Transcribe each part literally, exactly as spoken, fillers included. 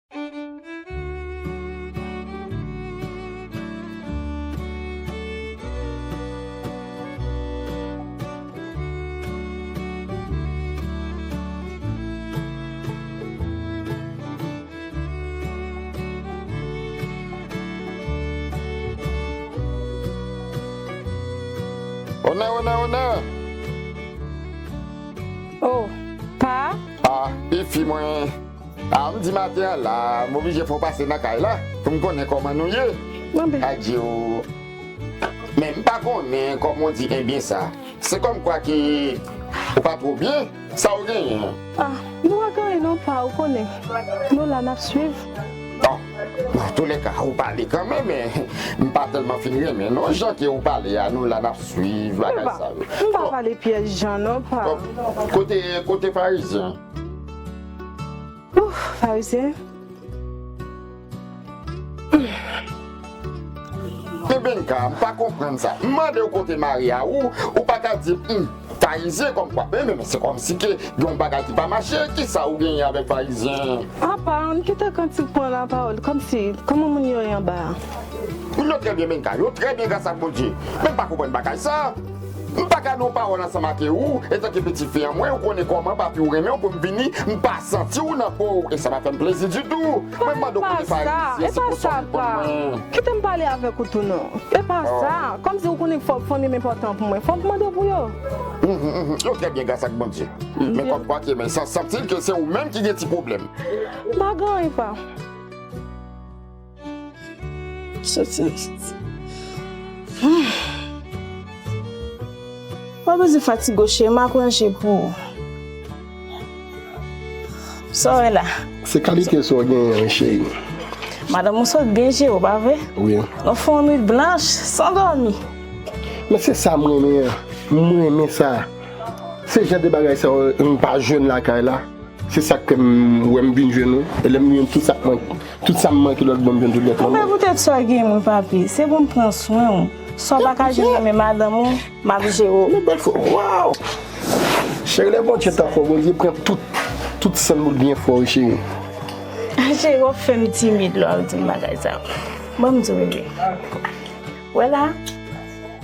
Onè, onè, onè! Oh, pa? Ah, pifi mwen. Ah, m di maten an la, m oblije fè w pase nan kay la, pou m konnen kòman nou ye. Adye o. Men m pa konnen kòman w di enbyen sa. Se kòmkwa ke ou pa twò byen. Sa w genyen? Ah, nou pa gen anyen non, pa, ou konnen. Nou la, n ap swiv. Bon, nan toulèka, ou pale kanmenm, men m pa tèlman fin renmen non jan ke ou pale a, nou la, n ap swiv bagay sa yo. M pa pale pyès jan non, pa. Bon, kote, kote Farizyen? Ouf, Farizyen. Men Benka, m pa konprann sa. M mande w kote mari a ou, ou pa ka di m, Farizyen kòmkwa. Men, men, men se kòmsi ke gen yon bagay ki pa mache, kisa ou genyen avèk Farizyen? Apa, ann kite kantik pran lapawòl, kòmsi, kòman moun yo ye anba a? Moun yo trè byen, Benka, yo trè byen gras ak Bondye. Men m pa konprann bagay sa. M pa ka nan yon pawòl ansanm ak ou, etanke pitit fi an mwen, ou konnen kòman papi w renmen w pou m vini, m pa santi w nan po w, e sa pa fè m plezi ditou. Mwen mande w kote Farizyen, se konsa w reponn mwen. Kite m pale avèk ou tou non. E pa sa, kòmsi ou konnen fò fanmi m enpòtan pou mwen, fò m mande w pou yo. Mhm, mhm. Yo trè byen gras ak Bondye. Men kòmkwa ke, men sa santi ke se ou menm ki gen ti pwoblèm. M pa gen anyen pa. Soti, soti. Pa bezwen fatige w cheri, m ap ranje pou ou. Sa w wè la? Se kalite sa w genyen an cheri. Madanm ou sot byen jere w, pa vre? Wi. Nou fè yon nwit blanch, san dòmi. Men se sa m renmen an. M renmen sa. Se jan de bagay sa yo m pa jwenn lakay la. Se sa k fè m wè m vin jwenn ou. E lè m jwenn tout sa k manke, tout sa m manke lòt bò m jwenn tout lèt lan. Anben poutèt sa w gen mwen papi, se pou m pran swen w. Sa w pa ka jwenn nan men madanm ou, m ap jere w. Yon bèl fo, waw! Cheri, lè Bondye ta fò, Bondye pran tout, tout san l byen fò wi cheri. Cheri, w ap fè m timid lè w ap di m bagay sa yo. Ban m di w bebe. Wè la,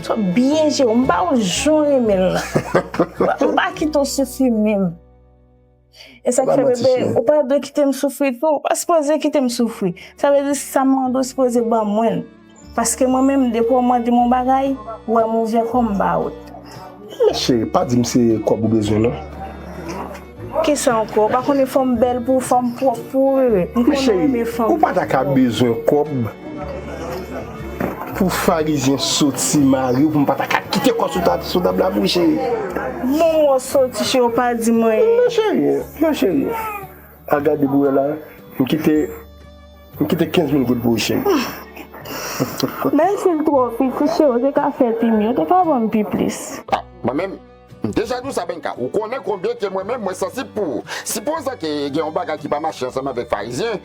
sa w byen jere w, m ba w jan w renmen l lan. M pa kite w soufri menm. E sa k fè bebe, ou pa dwe kite m soufri tou, ou pa sipoze kite m soufri. Sa vle di sa m mande w sipoze ban mwen l. Paske mwen menm, depi w mande m yon bagay, ou wè m ouvè kò m ba ou l. Men cheri, pa di m se kòb ou bezwen non. Kisa ankò? Ou pa konnen fò m bèl pou ou, fò m pwòp pou ou, bebe. M konnen w renmen fanm. Men cheri, ou pa ta ka bezwen kòb. Pou Farizyen soti mari w, pou m pa ta ka kite kò sou ta-, sou tab la pou ou, cheri. Bon, mwen soti, cheri, w pa di mwen. Non, cheri, non, cheri. A gade pou wè la, m kite, m kite kenz mil goud pou ou, cheri. Menm si l twò piti, cheri, w te ka fè pi mye, w te ka ban m pi plis. Ah, mwen menm, m deja di w sa, Benka. Ou konnen konbyen ke mwen menm, mwen sansib pou ou. Sipoze ke gen yon bagay ki pa mache ansanm avèk Farizyen,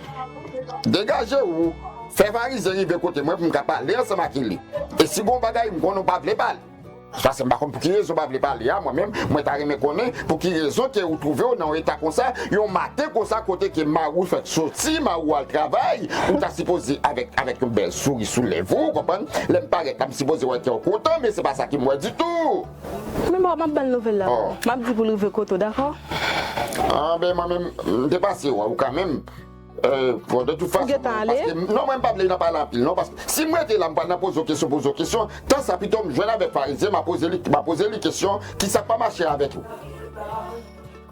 degaje w, fè Farizyen rive kote mwen pou m ka pale ansanm ak li. E si gen yon bagay, m konnen w pa vle pale. Paske m pa konn pou ki rezon w pa vle pale a, mwen menm, mwen ta renmen konnen pou ki rezon ke ou twouve w nan yon eta konsa, yon maten konsa, kote ke mari w fèk soti, mari w al travay, ou ta sipoze avèk, avèk yon bèl souri sou lèv ou, ou konprann? Lè m parèt la, m sipoze wè ke w kontan, men se pa sa ke m wè ditou. Men bon, m ap ban l nouvèl la. Oh. M ap di pou l rive kote w, dakò? Ah, ben, mwen menm, m te pase wè ou kanmenm. Euh, bon, de tout fason, paske, non, mwen m pa vle nan pale anpil, non, paske si m rete la, m pral nan poze w kesyon, poze w kesyon, tan sa pito m jwenn avèk Farizyen, m a poze li, m a poze li kesyon, kisa k pa mache avèk ou?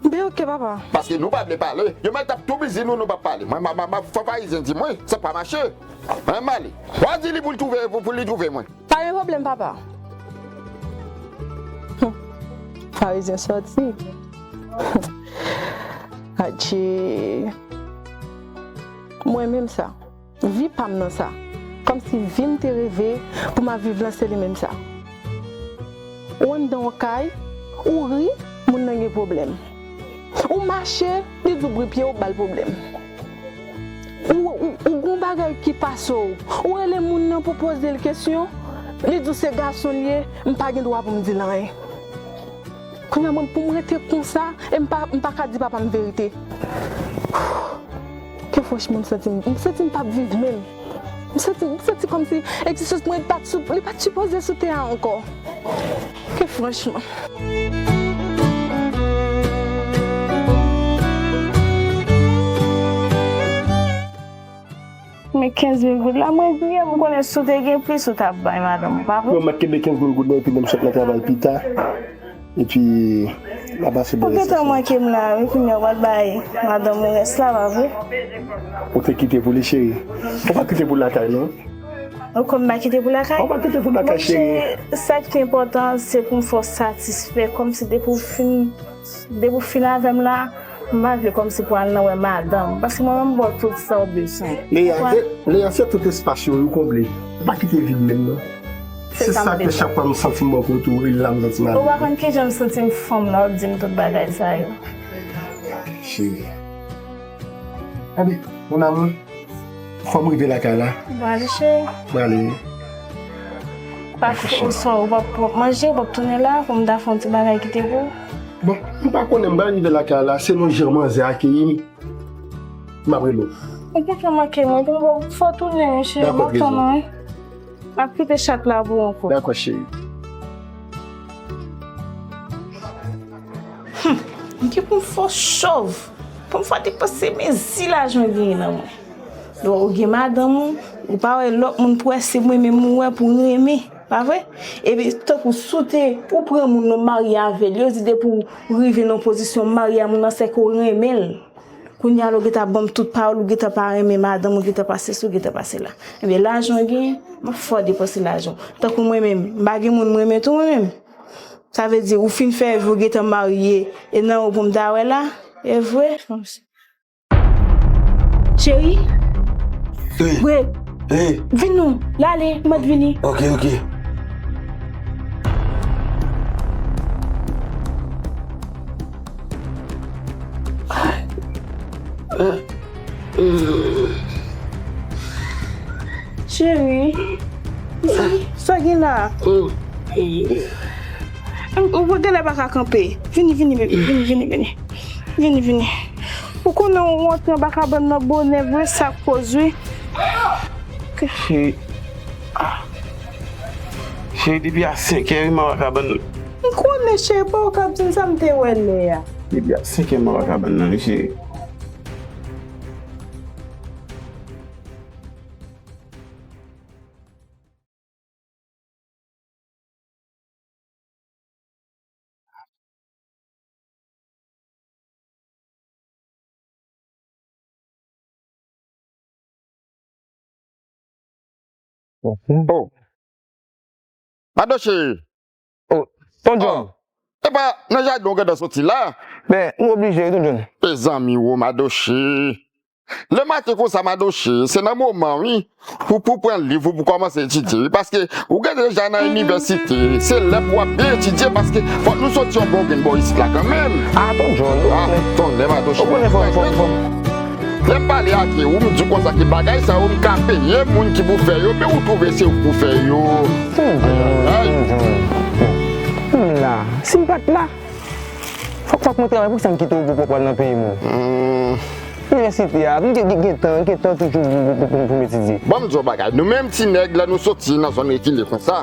Ben, ok, papa. Paske nou pa vle pale. Yo mèt ap tou bizi nou, nou p ap pale. Mwen, m a, m a, m a fè Farizyen di mwen, sa pa mache. Mwen, m ale. W a di li pou l twouve, pou, pou li twouve mwen. Pa gen pwoblèm, papa. Hum. Farizyen sòti. Adje. Mwen menm sa. Vi pa m nan sa. Kòmsi vi m te reve pou m ap viv lan, se li menm sa. Ou anndan yon kay, ou ri, moun nan gen pwoblèm. Ou mache, li di w bri pye w, ba l pwoblèm. Ou, ou, ou gon bagay ki pase w, ou rele moun nan pou poze l kesyon, li di w se gason l ye, m pa gen dwa pou m di l anyen. Kounye a mwen pou m rete konsa, e m pa, m pa ka di papa m verite. Ke Franchman, m santi m, m santi m p ap viv menm. M santi, m santi kòmsi egzistans mwen pa t sou, li pa t sipoze sou tè a ankò. Ke franchman. Men kenz mil goud la, mwen byen, m konnen si w te gen plis, ou t ap bay madanm ou, pa vre? Yo, m ap kenbe kenz mil goud nan, epi lè m sot nan travay pita. Epi, m a pase bò rès la. Ou gentan manke m la, wi, kounye a w al bay madanm ou rès la, pa vre? Ou te kite pou li, cheri. Ou pa kite pou lakay, non. Ou konn m pa kite pou lakay? Ou pa kite pou lakay, cheri. Bon, cheri, sa ki pi enpòtan, se pou m fè w satisfè, kòmsi depi w fin, depi w fin avè m la, m pa vle kòmsi pou al nan wè madanm, paske mwen menm m ba w tout sa w bezwen. Leya, Leya, se tout espas yo, yo konble. Ou pa kite vid menm, non. Se sa k fè chak fwa m santi m bò kote w, e la m santi m ale. Ou pa konn kijan m santi m fanm la, w ap di m tout bagay sa yo. Cheri. Gade, mon amour, fò m rive lakay la. Bon, ale, cheri. Bon, ale. Pa fè oswa, ou p ap, w ap manje, w ap tounen la, pou m ta fè yon ti bagay kite pou ou. Bon, m pa konnen, m pral rive lakay la, selon jan manzè akeyi m, m ap rele w. Ou gentan manke mwen, pou m fò tounen, cheri, m ap tann ou, wi. M ap kite chat la pou ou ankò. Dakò, cheri. Hum, m gen pou m fò chòv, pou m fò depanse mezi lajan gen nan mwen. Lè w gen madanm ou, ou pa wè lòt moun pou wè se mwen menm ou wè pou renmen, pa vre? Epi tankou si w te, ou pran moun ou marye avè l, yo di depi w rive nan pozisyon marye a moun nan se ke w renmen l. Kounye a la ou gentan ap ban m tout pawòl, ou gentan pa renmen madanm, ou gentan pa sesi, ou gentan pa sela. Ebyen, lajan w gen, m ap fè w depanse lajan w. Tankou mwen menm, m pa gen moun m renmen tou mwen menm. Sa vle di, ou fin fè vi, ou gentan marye, e nan ou pou m ta wè la, e vre? Cheri? Wi. Wi. Wi. Vin non, l ale, m mèt vini. Ok, ok. Cheri, sa gen la? Ou genlè pa ka kanpe. Vini, vini, baby, vini, vini, vini. Vini, vini. Ou konnen ou rantre anba kabann nan bonè vre, sa k koz wi. Cheri, ah. Cheri, depi a senk è wi m anba kabann nan. M konnen, cheri, pa w k ap di m sa, m te wè lè a. Depi a senk è m anba kabann nan wi, cheri. Oh. Madoche! Oh, Ton John. Oh. Epa, nan jaden w gentan soti la? Ben, m oblije wi, Ton John. Mezanmi wo, Madoche. Lè maten konsa, Madoche, se nan moman, wi, pou, pou pran liv ou, pou kòmanse etidye, wi, paske ou gen deja nan inivèsite, se lè pou w ap byen etidye, paske fòk nou soti yon bon grenn bò isit la kanmenm. Ah, Ton John, ou konnen. Ah, tonnè, Madoche. Ou konnen fò, fò, fò. Lè m pale ak ou, m di w konsa ke bagay sa yo, m ka peye moun ki pou fè yo, men ou twouve se ou k pou fè yo. Ton John, Ton John. M la. Si m pa t la, fòk, fòk mwen travay, poukisa m kite w pou w al nan peyi m? Hmm. Inivèsite a, m gen, gen, gen tan, gen tan toujou pou, pou, pou, pou m etidye. Bon, m di w bagay, nou menm ti nèg, lè nou soti nan zòn rekile konsa,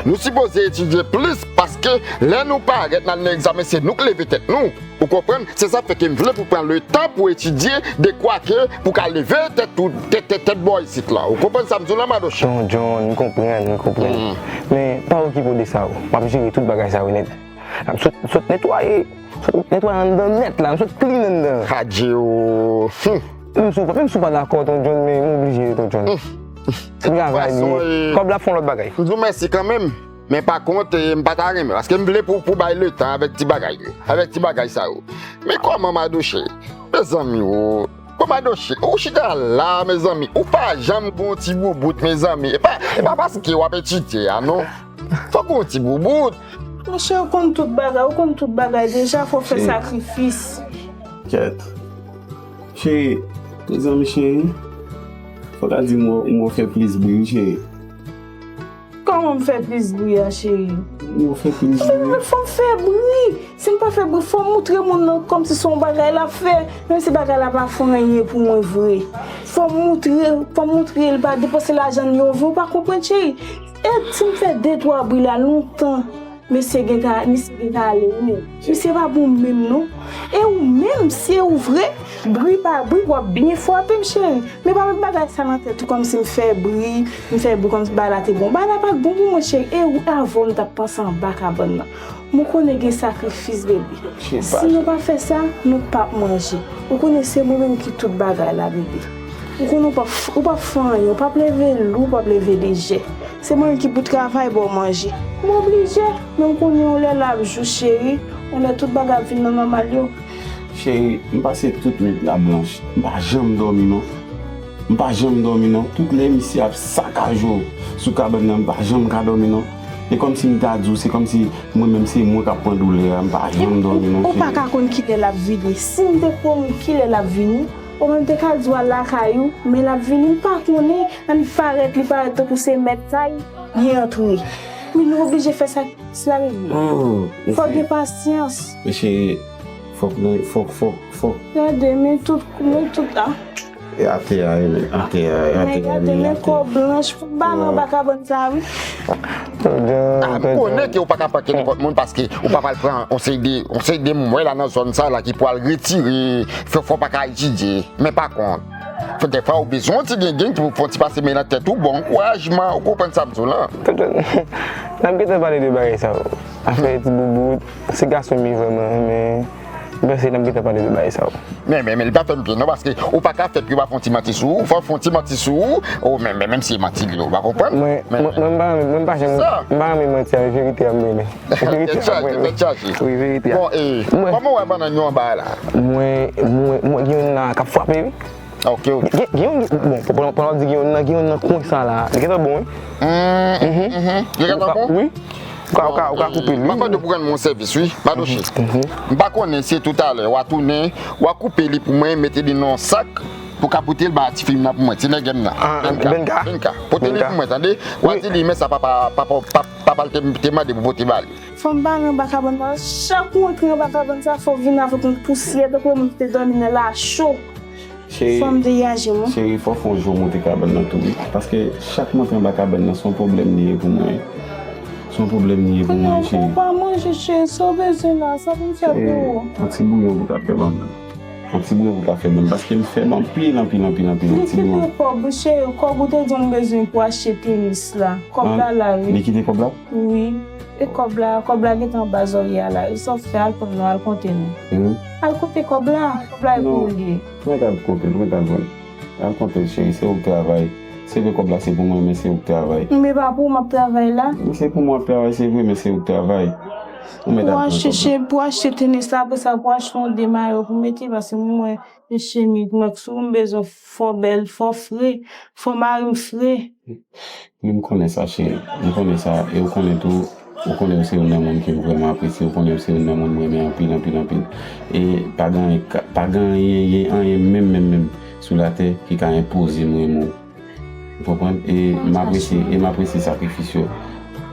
nou sipoze etidye plis, paske lè nou parèt n al nan egzamen, se nou k leve tèt nou. Ou konprann? Se sa k fè ke m vle pou pran letan pou etidye, dekwaze pou ka leve tèt ou, tèt, tèt, tèt bò isit la. Ou konprann sa m di w la, Madoche? Ton John, m konprann, m konprann. Hmm. Men, pa okipe w de sa, m ap jere tout bagay sa yo nèt. N ap sot, sot netwaye, sot netwaye anndan nèt la, n sot clean anndan. Adje o. Hum. Menm si w pa, menm si w pa dakò, Ton John, men m oblije, Ton John. Hum. Se travay li ye. Kòb la fè yon lòt bagay. M di w mèsi kanmenm, men pa kont, eh, m pa ta renmen, paske m vle pou, pou bay letan avèk ti bagay yo, avèk ti bagay sa yo. Men kòman, Madoche? Mezanmi o. Bon, Madoche, ou chita la, mezanmi. Ou pa janm gon ti boubout, mezanmi. E pa, e pa paske w ap etidye a, non. Fòk gon ti boubout. Monchè, ou konn tout bagay, ou konn tout bagay deja, fò w fè sakrifis. Kèt. Cheri, mezanmi cheri, fò w ta di m wè w fè plis bri, wi, cheri. Kòman m fè plis bri a, cheri? Yo fè pil bri. Fò m fè bri. Si m pa fè bri, fò m moutre moun nan kòmsi se yon bagay l ap fè. Menm si bagay la pa fè anyen pou mwen vre. Fò m moutre, fò m moutre l pa depanse lajan l yon vre, ou pa konprann, cheri. E si m fè de twa bri la lontan, mesye gentan, misye gentan ale wi. Misye pa bon menm non. E ou menm, si e ou vre, bri pa bri, w ap byen frape m, cheri. Men pa met bagay sa nan tèt ou kòmsi m fè bri, m fè bri kòmsi bagay la te bon. Bagay la pa t bon pou mwen, cheri. E ou, avè w m t ap panse anba kabann nan. Mwen konnen gen sakrifis, bebe. Si nou pa fè sa, nou p ap manje. Ou konnen se mwen menm ki tout bagay la, bebe. Ou konnen ou p ap f-, ou p ap fè anyen, ou p ap leve lou, ou p ap leve lejè. Se mwen menm ki pou travay ba w manje. M oblije, men ou konnen yon lè l ap jou, cheri. Yon lè tout bagay ap vin nan nòmal yo. Cheri, m pase tout nwit la blanch. M pa janm dòmi non. M pa janm dòmi non. Tout lè misye ap sakajou sou kabann nan, m pa janm ka dòmi non. E kòmsi m ta di w, se kòmsi mwen menm se mwen k ap pran doulè a, m pa janm dòmi non, cheri. Ou pa ka konn kilè l ap vini. Si m te konn kilè l ap vini, omwen m te ka di w al lakay ou, men l ap vini, m pa konnen, ann parèt, li parèt tankou se mèt kay, li antre. Men nou oblije fè sa, sa rele. Fòk gen pasyans. Men cheri, fòk nou, fòk, fòk, fòk. Gade, men tout, men tout, a. E atè a, e men, atè a, e atè a, e men, gade, men kò blanch, fòk ba nan anba kabann sa, wi. Ah, m konnen ke ou pa ka pran nenpòt moun paske ou pa pral pran yon seri de, yon seri de mwen la nan zòn sa la ki pral retire, fè, fè w pa ka etidye. Men pa kont, fè dèfwa ou bezwen yon ti gengen ki pou fè yon ti pase men nan tèt ou, bon ankourajman, ou konprann sa m di w lan. N ap gentan pale de bagay sa yo. Afè ti boubout, se gason m ye vrèman, men m panse n ap gentan pale de bagay sa yo. Men, men, men, li pa fè m byen non, paske ou pa ka fè pou yo pa fè yon ti manti sou ou, fò w fè yon ti manti sou ou, o, men, men, menm si e manti li ye, ou pa konprann? Mwen, mwen, mwen pa renmen, mwen pa janm, m pa renmen manti a, verite a m renmen. Verite a m renmen. Tèt chaje. Wi, verite a. Bon, e, kòman w wè bannann yo anba a la? Mwen, mwen, mwen gen youn la k ap frape, wi. Ok, ok. Gen, gen, gen, bon, pandan, pandan w ap di gen youn nan, gen youn nan kwen sa la. Li gentan bon, wi. Li gentan bon? Wi. Ou ka, ou ka, ou ka koupe l, wi. Papa, de pou rann mwen sèvis, wi. Madoche. M pa konnen si toutalè w a tounen, w a koupe li pou mwen, mete li nan yon sak, pou w ka pote l ba tifi m nan pou mwen, ti nèg m nan. Benka. Benka. Pote li pou mwen, tande? W a di li, men sa papa, papa, papa, papa l te, te mande pou pote ba li. Fò m pa nan anba kabann nan. Chak ou antre anba kabann sa, fò w vin avèk yon pousyè, tankou moun ki te dòmi nan lacho. Cheri, fò m degaje m, wi. Cheri, fò w fè yon jou w monte kabann nan tou, wi. Paske chak m antre anba kabann nan, se yon pwoblèm li ye pou mwen. Se yon pwoblèm li ye pou mwen, cheri. Kounye a ou pa manje, cheri. Sa w bezwen la, sa pou m fè pou ou? Yon ti bouyon pou w ta fè ban m. Yon ti bouyon pou w ta fè ban m. Paske m fèb anpil, anpil, anpil, anpil. Yon ti bouyon. Li kite kòb ou, cheri. Kòb ou te di w m bezwen pou achte tenis la. Kòb la la, wi. Li kite kòb la? Wi. E kòb la, kòb la gentan anba zòrye a la. E sa w fè, al pran l non, al konte non. Al konte kòb la, kòb la e pou ou li ye. Mwen t al konte l, mwen t al jwenn. Al konte l, cheri, se ou k travay. Se vre kòb la se pou mwen, men se ou k travay. Men pa pou ou m ap travay la. Men se pou mwen w ap travay, se vre, men se ou k travay. Ou mèt al pran kòb la. Pou achte, pou achte tenis la, apre sa, pou achte yon de mayo pou mete, paske mwen, e chemiz, mwen, si m bezwen fò bèl, fò fre, fò mari m fre. Wi, m konnen sa, cheri. M konnen sa. E ou konnen tou, ou konnen ou se youn nan moun ke m vrèman apresye. Ou konnen ou se youn nan moun m renmen anpil, anpil, anpil. E pa gen anyen, ka- pa gen anyen, anyen, anyen, menm, menm, menm sou latè ki ka enpoze m renmen w. Ou konprann? E m apresye, e m apresye sakrifis yo.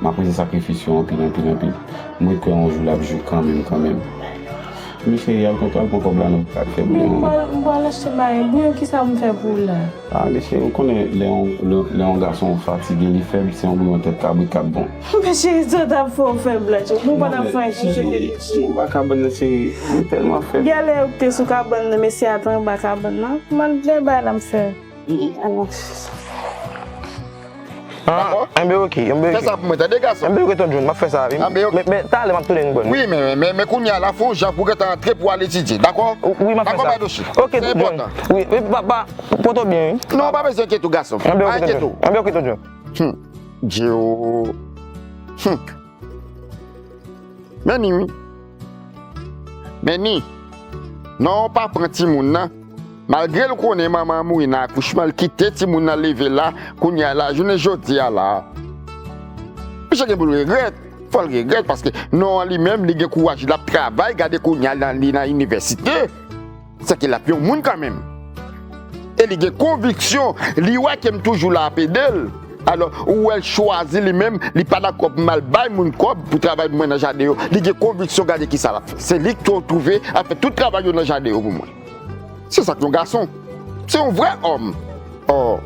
M apresye sakrifis yo anpil, anpil, anpil. Mwen kwè yon jou l ap jou kanmenm, kanmenm. Men cheri, al konte, al pran kòb la non pou w ka fè bouyon. M pral, m pral achte bagay. Bouyon kisa pou m fè pou ou la? Ah, men cheri, ou konnen lè yon, lè, lè yon gason fatige, li fèb, se yon bouyon tèt kabrit k ap bon. Men cheri, sa t ap fè w fèb la, cheri. Bon, pa t ap fè anyen, cheri. Non, men, cheri, anba kabann nan, cheri, m tèlman fèb. Gen lè ou te sou kabann nan, mesye a te anba kabann nan. M al gen bagay la m fè. Ah, enben, ok, enben, ok. Fè sa pou mwen, tande, gason? Enben, ok, Tonton John, m ap fè sa, wi. Enben, ok. Men, men, talè, m ap tounen yon bòn. Wi, men, men, men, men kounye a la, fè yon jan pou w gentan antre pou w al etidye, dakò? Wi, m ap fè sa. Dakò, Madoche? Ok, Tonton John. Wi, wi, pa, pa, pòte w byen, wi. Non, pa bezwen enkyete w, gason. Enben, ok, Tonton John. Enben, ok, Tonton John. Hmm. Dyo. Hmm. Men ni, wi. Men ni. Non, pa pran timoun nan. Malgre l konnen manman an mouri nan akouchman, l kite timoun nan leve la, kounye a la, jounen jodi a la. Misye gen pou l regrèt. Fò l regrèt, paske non an li menm, li gen kouraj, l ap travay, gade kounye a la, li nan inivèsite. Sèke l ap yon moun kanmenm. E li gen konviksyon, li wè ke m toujou la ap ede l. Alò, ou wè l chwazi li menm, li pa dakò pou m al bay moun kòb pou travay pou mwen nan jaden yo. Li gen konviksyon, gade kisa l ap fè. Se li k tou twouve ap fè tout travay yo nan jaden yo pou mwen. Se sa k yon gason. Se yon vrè òm. Oh.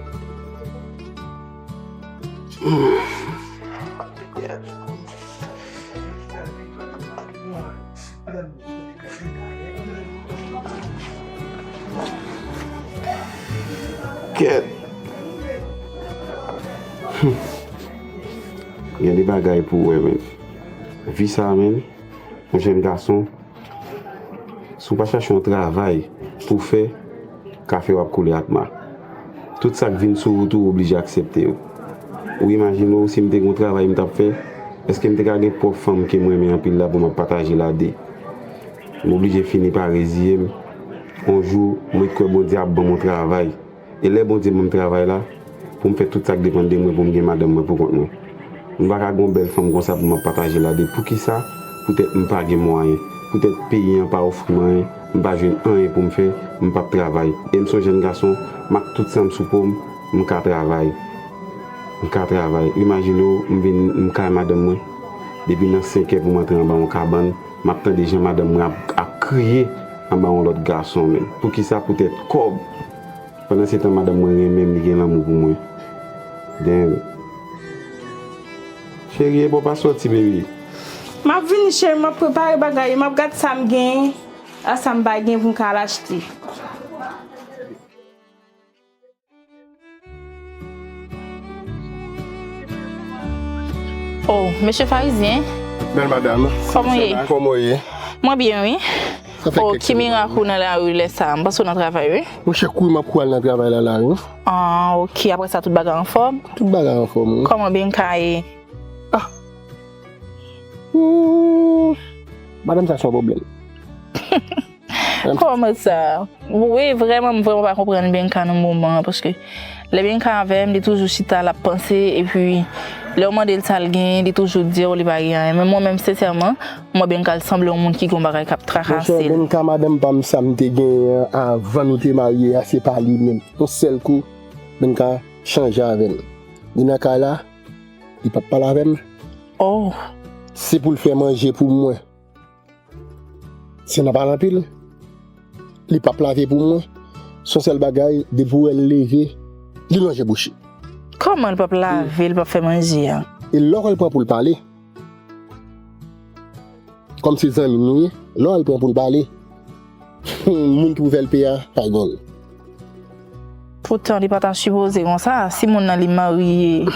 Kèt. Hmm. Gen de bagay pou w wè, men. Vi sa, men. Yon jèn gason, si w pa chache yon travay pou w fè, kafe w ap koule ak ma. Tout sa k vin sou wout ou, w oblije aksepte yo. Ou imajine w, si m te gen yon travay m t ap fè, èske m te ka gen pwòp fanm ke m renmen anpil la pou m ap pataje l a de? M oblije fini pa reziye m. Yon jou, m ret kwè Bondye ap ban m yon travay. E lè Bondye ban m travay la, pou m fè tout sa k depann de mwen pou m gen madanm mwen pou kont mwen. M pa ka gen yon bèl fanm konsa pou m ap pataje l a de. Poukisa? Poutèt m pa gen mwayen. Poutèt peyi an pa ofri m anyen, m pa jwenn anyen pou m fè, m p ap travay. E m se yon jèn gason, m ak tout sa m sou po m, m ka travay. M ka travay. Imajine w, m vin, m kay madanm mwen. Depi nan senkè pou m antre anba yon kabann, m ap tande jan madanm mwen ap, ap kriye anba yon lòt gason, men. Poukisa? Poutèt kòb. Pandan se tan, madanm mwen renmen m, li gen lanmou pou mwen. Damn. Cheri, e bò pa sòti, baby. M ap vini, cheri, m ap prepare bagay yo, m ap gad sa m genyen, ak sa m pa gen pou m ka al achte. Oh, mesye Farizyen. Bèl madanm. Kòman w ye? Kòman w ye? Mwen byen, wi. Sa fè Oh, kèk ki mirak ou nan lari lè sa a? M panse w nan travay, wi. Monchè, kouri m ap kouri al nan travay la, la, wi. Ah, ok. Apre sa, tout bagay anfòm? Tout bagay anfòm, wi. Kòman Benka ye? Ah! Ooh! Madanm sa se yon pwoblèm. Kòman sa? Wi, vrèman, m vrèman pa konprann Benka nan moman an, paske lè Benka avè m, li toujou chita, l ap panse, epi lè w mande l sa l genyen, li toujou di w li pa gen anyen. Men mwen menm, sensèman, m wè Benka l sanble yon moun ki gen yon bagay k ap trakase l. Monchè, Benka, madanm pa m sa m te genyen an avan nou te marye a, se pa li menm. Yon sèl kou, Benka chanje avè m. Li nan kay la, li p ap pale avè m. Oh. Se pou l fè manje pou mwen. Si n ap pale anpil, li p ap lave pou mwen. Se yon sèl bagay, depi w wè l leve, li lonje bouch li. Kòman l p ap lave, l p ap fè manje a? E lè w wè l pran pou l pale, kòm se zanmi m nou ye, lè w wè l pran pou l pale, moun ki pou fè l peye a, pa gen l. Poutan, li pa ta sipoze konsa. Si moun nan li marye,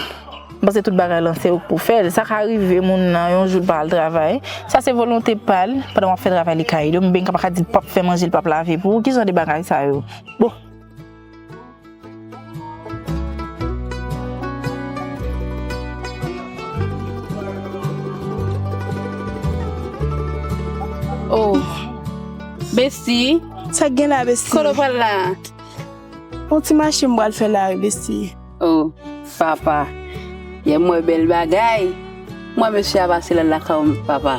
m panse tout bagay lan se ou k pou fè l. Sa ka rive moun nan, yon jou l pa al travay. Sa se volonte pa l. Pandan w ap fè travay, li ka ede w. Men Benka pa ka di l p ap fè manje, l p ap lave pou ou. Ki jan de bagay sa yo? Bon. Oh. Besti. Sa k gen la, Besti? Kote w pral la? Yon ti mache m pral fè la wi, Besti. Oh, papa. Yè m wè bèl bagay. M wè mesye a pase la lakay ou, papa.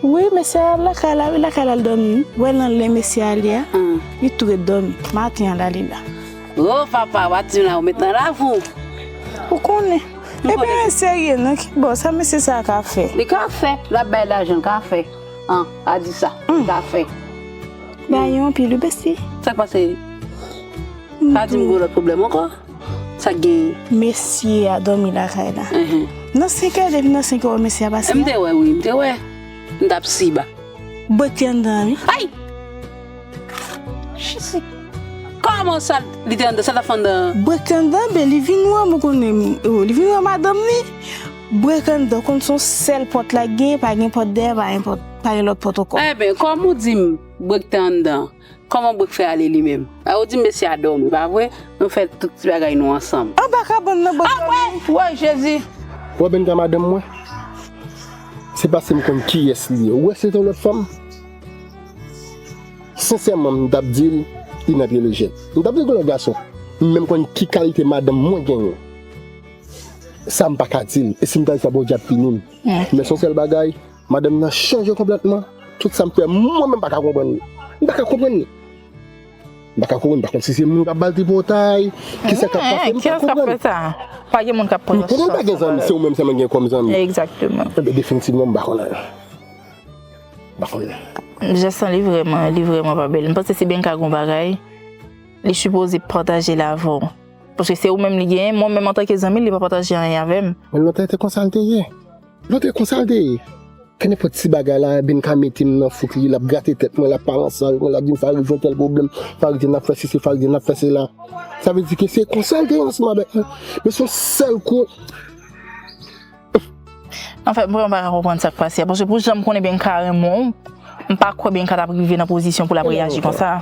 Wi, mesye a lakay la, wi, lakay la l dòmi, wi. Wè nan len mesye a li a, li tou ret dòmi. Maten an la, li la. Oh, papa, w ap di m la, ou met nan lavi w. Ou konnen. Ebyen, serye non, ki bò, sa mesye sa a ka fè? Li ka fè, l ap bay lajan, l ka fè. An, pa di sa. Li ka fè. Bay yon anpil wi, Besti. Sa k pase? Pa di m gen lòt pwoblèm ankò. Sa k genyen? Mesye a dòmi lakay la. Nan senk è, depi nan senk è, w wè mesye a pase a? M te wè, wi, m te wè. M t ap siba. Bwèk te anndan an, wi. Ay! Jezi! Kòman sa, li te anndan, sa l t ap fè anndan an? Bwèk te anndan, ben, li vin wè m, ou konnen, oh, li vin wè madanm li. Bwèk anndan, konn se yon sèl pòt la k genyen, pa gen pòt dèyè, pa gen pòt, pa gen lòt pòt ankò. Enben, kòm ou di m bwèk te anndan, kòman bwèk fè ale li menm? A, ou di m mesye a dòmi, pa vre? Nou fè tout ti bagay nou ansanm. Anba kabann nan bwèk dòmi. Woy, Jezi! Ou wè Benka madanm mwen? Se paske m konn kiyès li ye. Ou wè se te yon lòt fanm? Sensèman, m t ap di l, li nan pye lejè. M t ap di l gen lòt gason. M menm konn ki kalite madanm mwen genyen. Sa m pa ka di l. E si m ta di sa, Bondye ap pini m. Men se yon sèl bagay, madanm nan chanje konplètman. Tout sa m fè, mwen menm pa ka konprann li. M pa ka konprann li. M pa ka konprann, m pa konn si se moun k ap ba l tripotay, kisa k ap pase, m pa konprann. Kiyès k ap fè sa? Pa gen moun k ap pran yon chans. M konnen l pa gen zanmi, se ou menm sèlman gen kòm zanmi. Egzakteman. Enben, definitivman, m pa konn anyen. M pa konn anyen. Jès lan, li vrèman, li vrèman pa bèl. M panse si Benka gen yon bagay, li sipoze pataje l avè w. Paske se ou menm li genyen, mwen menm antanke zanmi l, li pa pataje anyen avè m. Men lontan e te konsa l te ye. Lontan e konsa l te ye. Kenpòt ti bagay la, Benka mete m nan fouk li, l ap grate tèt mwen, l ap pale ansanm avèk mwen, l ap di m Fariz gen tèl pwoblèm, Fariz di n ap fè sesi, Fariz di n ap fè sela. Sa vle di ke se konsa l te ye ansanm avèk mwen. Men se yon sèl kou. Anfèt, mwen pa ka konprann sa k pase a, paske pou jan m konnen Benka renmen w, m pa kwè Benka t ap rive nan pozisyon pou l ap reyaji konsa.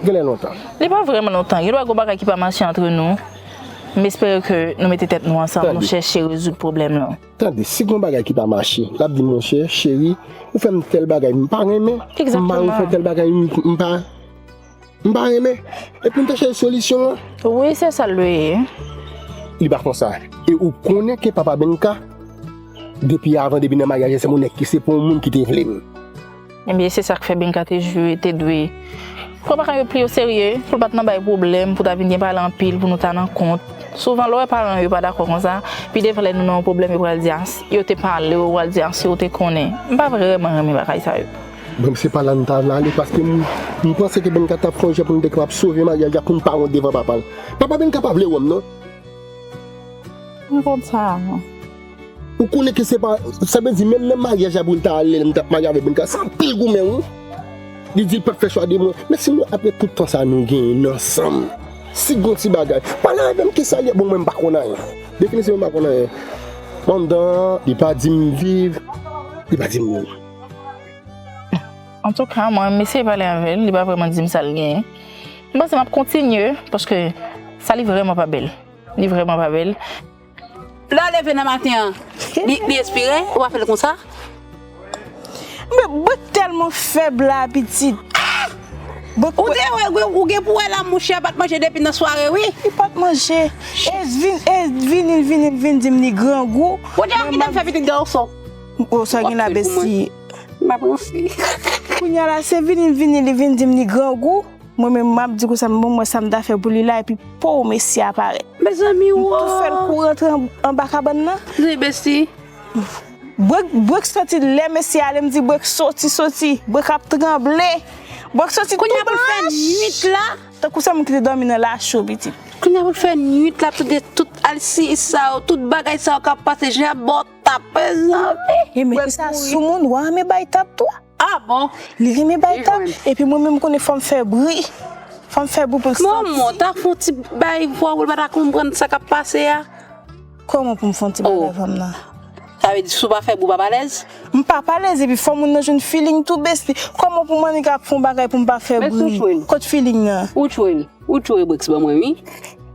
Genlè lontan. Li pa vrèman lontan. Gen dwa gen yon bagay ki pa mache antre nou. M espere ke nou mete tèt nou ansanm, nou chèche rezoud pwoblèm lan. Tande, si gen yon bagay ki pa mache, l ap di, monchè, cheri, ou fè m tèl bagay m pa renmen, m mari w fè tèl bagay m, m pa, m pa renmen. Epi m te chèche solisyon an. Wi, se sa l dwe ye. Li pa konsa. E ou konnen ke papa Benka, depi avan, depi nan maryaj, se yon nèg ki se pou yon moun ki te vle m. Ebyen, se sa k fè Benka te jwe, te dwe pran bagay yo pli oserye, pou l pa t nan bay pwoblèm, pou ta vin gen pale anpil, pou nou ta nan kont. Souvan, lè w wè paran yo pa dakò konsa, pi devan lè nou nan yon pwoblèm, yo pral di, a, yo te pale w, yo pral di, a, si w te konnen. M pa vrèman renmen bagay sa yo. Bon, se pa la n ta vle ale, paske m, m panse ke Benka t ap fè yon jan pou nou te kapab sove maryaj la, pou n pa wont devan papa l. Papa Benka pa vle wè m, non. M konn sa, non. Ou konnen ke se pa, sa vle di menm nan maryaj la pou l ta ale, lè m t ap marye avèk Benka, se anpil goumen, wi. Li di l p ap fè chwa de mwen. Men si nou, apre tout tan sa nou genyen ansanm, si gon ti bagay, pale avè m kisa l ye, bon, mwen m pa konn anyen. Definitivman m pa konn anyen. Pandan, li pa di m viv, li pa di m non. Antouka, mwen, m eseye pale avè l, li pa vrèman di m sa l genyen. M panse m ap kontinye, paske sa li vrèman pa bèl. Li vrèman pa bèl. Lè w leve nan maten an, li, li espire, ou pa fè l konsa? Men Brek tèlman fèb la, pitit. Brek Ou te wè, ou, ou gen pou wè la, monchè, pa t manje depi nan sware, wi. Li pa t manje. E vin, e vini, l vini, l vin di m li grangou. Ou te wè ki te fè pitit gason. O, sa gen la, besti. M ap ranse. Kounye a la, se vini, l vini, li vin di m li grangou. Mwen menm, m ap di konsa, m bon, mwen sa m ta fè pou li la, epi po, mesye a parèt. Mezanmi, m tou fè l kouri antre an, anba kabann nan. Wi, besti. Brek, Brek soti lè mesye ale, m di Brek soti, soti. Brek ap tranble. Brek soti tou blanch. Kounye a pou l fè nwit la. Tankou se moun ki te dòmi nan lacho, pitit. Kounye a pou l fè nwit la, tande tout alsi sa yo, tout bagay sa yo k ap pase, jan ap ba w tap, mezanmi. E men ki sa sou moun, w a renmen bay tap tou. Ah bon? Li renmen bay tap. Epi mwen menm, m konnen fò m fè bri. Fò m fè bri pou l santi. Bon, ta fè yon ti bay vwa pou l pa ta konprann sa k ap pase a. Kòman pou m fè yon ti bagay vwa m nan? Sa vle di si w pa fè bri w p ap alèz? M p ap alèz, epi fò moun nan jwenn feeling tou, besti. Kòman pou m annik ap fè yon bagay pou m pa fè bri? Kot feeling nan? Ou tchwe l. Ou tchwe Brek ban mwen, wi.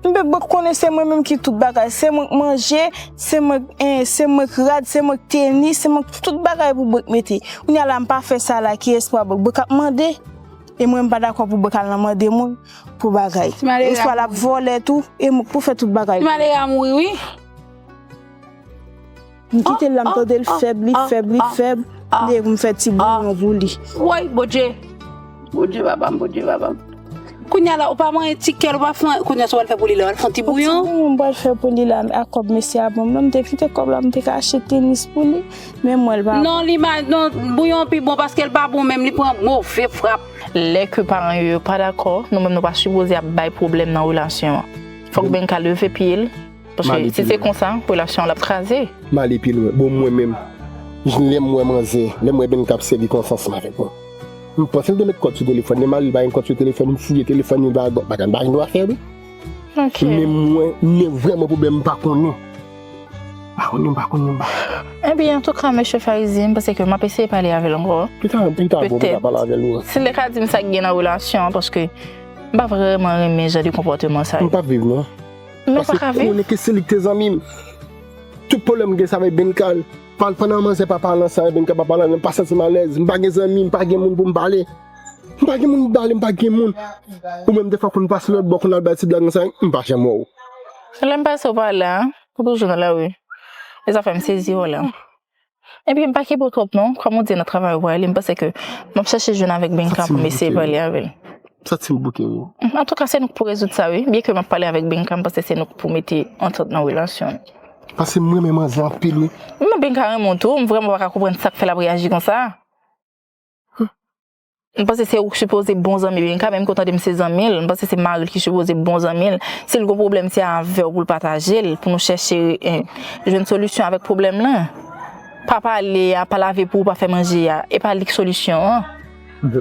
Men Brek konnen se mwen menm ki tout bagay. Se mwen k manje, se mwen k, eh, se mwen k rad, se mwen k tenis, se mwen k tout bagay pou Brek mete. Kounye a la, m pa fè sa la, ki espwa Brek? Brek ap mande. E mwen, m pa dakò pou Brek al nan mande moun pou bagay. Oswa l ap vòlè tou, e mwen k pou fè tout bagay. Ti malere a mouri, wi. M kite l la, m tande l fèb, li fèb, li fèb. M deye pou m fè ti bouyon pou li. Woy, Bondye! Bondye papa m, Bondye papa m. Kounye a la, ou pa manyen ti kèl, ou pa fè, kounye a sa w al fè pou li la, w al fè yon ti bouyon? Yon ti bouyon m pral fè pou li la, a kòb mesye a ban m nan, m te kite kòb la, m te ka achte tenis pou li, men m wè l pa. Non, li mal, non, bouyon pi bon paske l pa bon menm, li pran move frap. Lè ke paran yo, yo pa dakò, nou menm nou pa sipoze ap bay pwoblèm nan relasyon an. Fòk Benka leve pye l, paske si se konsa, relasyon an l ap kraze. M ale pi lwen. Bon, mwen menm, lè m wè manzè, lè m wè Benka ap sèvi konsa ansanm avèk mwen, m panse l te met kòd sou telefòn, lè m ale l pa gen kòd sou telefòn, m fouye telefòn li, m pa, m pa gen dwa fè, wi. Ok. Men mwen, men vrèman pwoblèm m pa konnen. M pa konnen, m pa konnen, m pa. Ebyen, antouka, mesye Farizi, m panse ke m ap eseye pale avè l ankò. Pita, pita, bon, pita pale avè l, wi. Petèt, si l te ka di m sa k gen nan relasyon an, paske m pa vrèman renmen jan de konpòteman sa yo. M p ap viv, non. Men pa ka viv. Paske konnen ke se li k te zanmi m. Tout pwoblèm m gen se avèk Benka. Pandan manzè pa pale ansanm avèk Benka, pa pale ansanm, m pa santi m alèz. M pa gen zanmi, m pa gen moun pou m pale. M pa gen moun pou m pale, m pa gen moun. Ou menm defwa konn pase lòt bò, konn al bay ti blag ansanm, m pa janm wè w. Lè m pase w pa la, ou toujou nan lari. E sa fè m sezi w la. Epi m pa kenbe w twòp non, kòm ou di nan travay ou prale, m panse ke m ap chache jwenn avèk Benka pou m eseye pale avè l. Santi m bouke, wi. Antouka, se nou k pou rezoud sa, wi. Byen ke m ap pale avèk Benka, m panse se nou k pou mete antant nan relasyon nou. Paske m renmen manzè anpil, wi. Men Benka renmen w tou, m vrèman pa ka konprann sa k fè l ap reyaji konsa. M panse se ou k sipoze bon zanmi Benka, men m konn tande m se zanmi l. M panse se mari l ki sipoze bon zanmi l. Si l gon pwoblèm, se avè w pou l pataje l, pou nou chèche, eh, jwenn solisyon avèk pwoblèm lan. Pa pale a, pa lave pou ou, pa fè manje a. E pa li k solisyon an.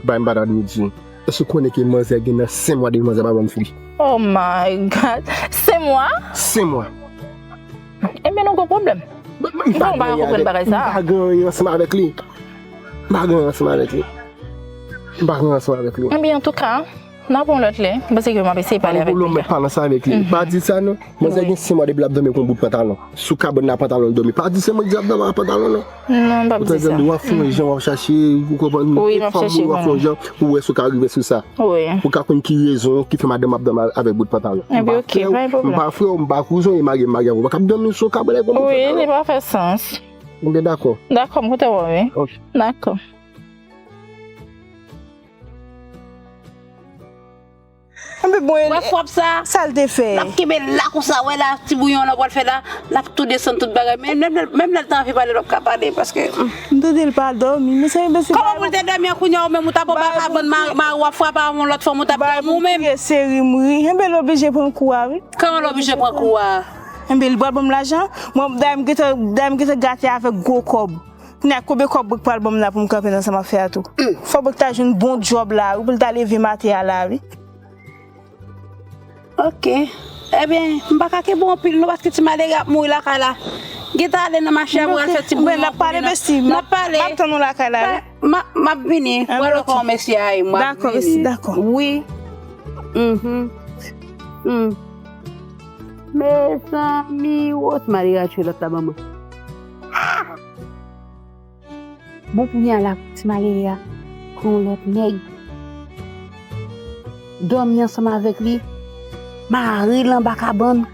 Bay m pa ta dwe di. Èske w konnen ke manzè gen nan senk mwa depi manzè pa ban m fwi? Oh my God. Senk mwa? Senk mwa. Ebyen, nou gon pwoblèm. M pa gen anyen avèk, m pa gen anyen ansanm avèk li. M pa gen anyen ansanm avèk li. M pa gen anyen ansanm avèk li. Ebyen, antouka, n a pran yon lòt lè. M panse ke m ap eseye pale avèk Benka. Pa nan sa avèk li. Pa di sa non. Manzè gen senk mwa depi l ap dòmi ak yon bout pantalon. Sou kabann nan pantalon l dòmi. Pa di se mwen ki di l ap dòmi ak pantalon non. Non, m p ap di sa. Ou tande w ap fè yon jan, w ap chache, ou konprann? Wi, m ap chache, w ap fè yon jan, ou wè si w ka rive sou sa. Wi. Ou ka konn ki rezon ki fè madanm ap dòmi avèk bout pantalon. Ebyen, ok, pa gen pwoblèm. M pa frè w, m pa kouzen w, e mari m mari avè w. Ou pa kab dòmi sou kabann avèk yon bout pantalon. Wi, li pa fè sans. Ebyen, dakò. Dakò, m kontan wè w, wi. Ok. Dakò. Enben bon, wè frap sa? Sa l te fè? L ap kenbe la konsa, wè la, ti bouyon la w pral fè la, l ap tou desann tout bagay. Men menm lè, menm lè l ta anvi pale, l p ap ka pale, paske, hmm. M tande l pa dòmi, men sa enben se kòman pou l te dòmi an kounye a, ou menm ou ta pran baka bann mari w ap frape avè yon lòt fanm, ou t ap dòmi ou menm? Bay m kriye seri m ri. Enben l oblije pran kou a, wi. Kòman l oblije pran kou a? Enben li pral ban m lajan. Mwen, dayè m gentan, dayè m gentan gate avèk gwo kòb. Kounye a, konbyen kòb Brik pral ban m la pou m kanpe nan sa m ap fè a tou? Fò Brik ta jwenn bon djòb la, wi, pou l ta leve maten a la, wi. Ok. Ebyen, m pa ka kenbe w anpil non, paske ti malere ap mouri lakay la. Gentan ale nan mache a pou al fè ti bouyon pou li nan. N ap pale, besti. N ap pale. M ap tann ou lakay la, wi. M ap, m ap vini. Mwen lòt yon mesye a, mwen ap vini. Dakò, besti, dakò. Wi. Mhm. Hmm. Mezanmi, wo, ti malere a tchwe lòt la ban mwen. Ah! Bon, kounye a la, ti malere a pran yon lòt nèg. Dòmi ansanm avèk li. Mari l anba kabann.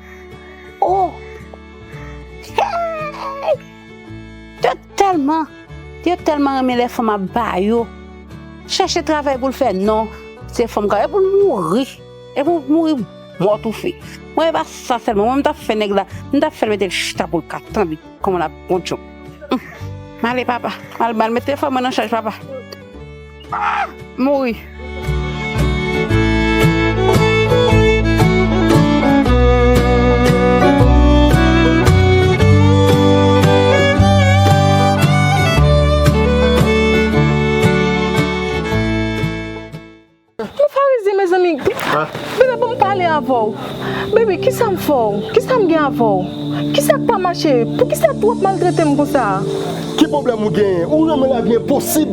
Oh! Hey! Yo tèlman, yo tèlman renmen lè fanm ap ba yo. Chèche travay pou l fè, non. Se fanm ka, e pou l mouri. E pou l mouri mò toufe. Mwen, e pa sa sèlman. Mwen, m t ap fè nèg la, m t ap fè l mete l chita pou l ka tande kòman l ap pran djòb. Hum. M ale, papa. M al, m al mete fanm mwen nan chaj, papa. Ah! Mouri. Mwen Farizyen, mezanmi. Bebe, ban m pale avè w. Bebe, kisa m fè w? Kisa m gen avè w? Kisa k pa mache? Poukisa tou w ap maltrete m konsa? Ki pwoblèm ou genyen? Ou renmen lavi enposib?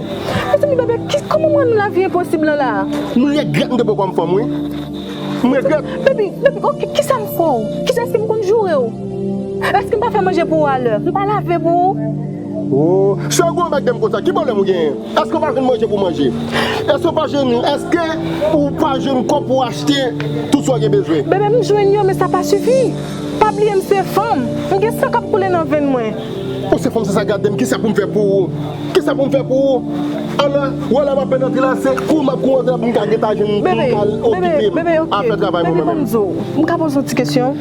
Mezanmi, bebe, ki, kòman mwen renmen lavi enposib lan la? M regrèt m te pran kòm fanm, wi. M regrèt. Bebe, bebe, ok, kisa m fè w? Kisa, èske m konn joure w? Èske m pa fè manje pou ou alè? M pa lave pou ou? Oh, sè, gwo bèk de m konsa, ki pwoblèm ou genyen? Èske w pa jwenn manje pou manje? Èske w pa jwenn, èske ou pa jwenn kòb pou w achte tout sa w gen bezwen? Bebe, m jwenn yo, men sa pa sifi. Pa bliye m se fanm. M gen san k ap koule nan venn mwen. Ou se fanm, se sa, gade m, kisa pou m fè pou ou? Kisa pou m fè pou ou? Ala, wè la m ap pèn antre la, se kou m ap kou antre la pou m ka gentan jwenn, pou m ka okipe m a fè travay mwen menm. Bebe, bebe, ok. Bebe, ban m di w, m ka poze w ti kesyon?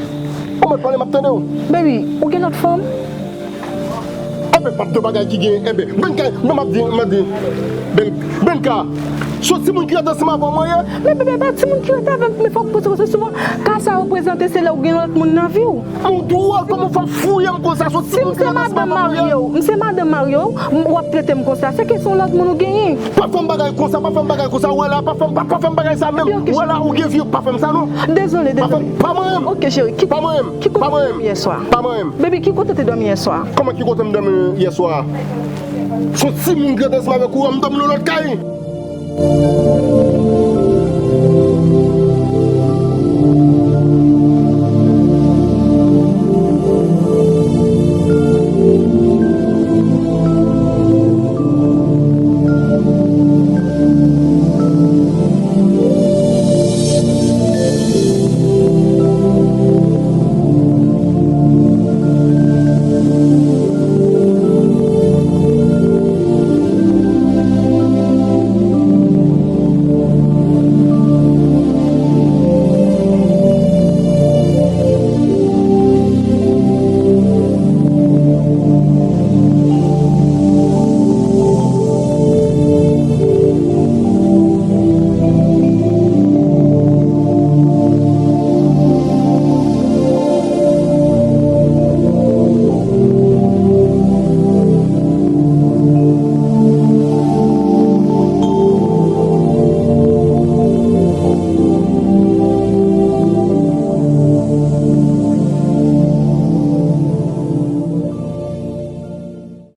Ou mèt pale, m ap tande w. Bebe, ou gen lòt fanm? Enben, p ap de bagay ki gen, enben, Benka, men m ap di, m ap di, Ben, Benka, se yon timoun ki rete ansanm avè w mwen ye. Men bebe, pa timoun ki rete avè m, men fòk poze w kesyon souvan. Ka sa reprezante, se lè w gen lòt moun nan vi w. Ou dwòl, kòman w fè ap fouye m konsa, se yon timoun ki rete ansanm avè w mwen ye. Si m se madanm marye w, m se madanm marye w, m, w ap trete m konsa, se kesyon lòt moun ou genyen. Pa fè m bagay konsa, pa fè m bagay konsa, wè la, pa fè m, pa, pa fè m bagay sa menm. Wè la, ou gen vi, pa fè m sa non. Dezole, dezole. Pa fè m, pa mwen menm. Ok, cheri, ki, ki kote w te dòmi yè swa? Pa mwen menm. Baby, ki kote w te dòmi yè swa? Kòman ki kote m dòmi yè swa? Se yon timoun ki rete ansanm avèk ou, m dòmi nan lòt kay.